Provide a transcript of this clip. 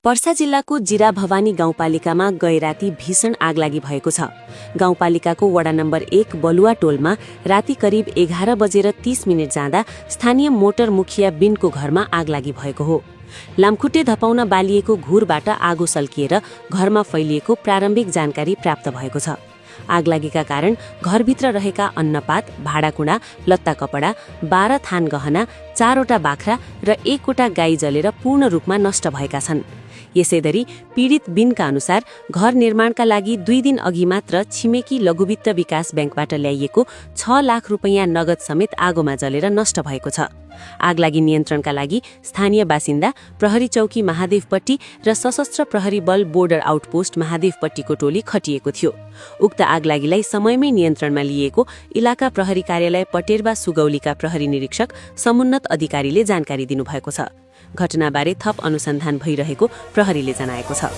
पर्सा जिल्लाको जिरा भवानी गाउँपालिकामा गैराती भीषण आगलागी भएको छ। गाउँपालिकाको वडा नम्बर 1 बलुवा टोलमा राति करिब 11:30 जाँदा स्थानीय मोटर मुखिया बिनको घरमा आगलागी भएको हो। लामखुट्टे धपाउन बालिएको घुरबाट आगो सल्किएर घरमा फैलिएको प्रारम्भिक जानकारी प्राप्त भएको छ। आगलागीका कारण घरभित्र रहेका अन्नपात, भाँडाकुँडा, लत्ता कपडा, 12 थान गहना, 4वटा बाख्रा र 1वटा गाई जलेर पूर्ण रूपमा नष्ट भएका छन्। यसैगरी पीडित बिनका अनुसार घर निर्माणका लागि 2 दिन अघि मात्र छिमेकी लघुवित्त विकास ब्याङ्कबाट ल्याइएको 6 लाख रुपैयाँ नगद समेत आगोमा जलेर नष्ट भएको छ। आगलागी नियन्त्रणका लागि स्थानीय बासिन्दा, प्रहरी चौकी महादेवपट्टी र सशस्त्र प्रहरी बल बोर्डर आउटपोस्ट महादेवपट्टीको टोली खटिएको थियो। उक्त आगलागीलाई समयमै नियन्त्रणमा लिएको इलाका प्रहरी कार्यालय पटेरवा सुगौलीका प्रहरी निरीक्षक समुन्नत अधिकारीले जानकारी दिनुभएको छ। घटनाबारे थप अनुसन्धान भइरहेको प्रहरीले जनाएको छ।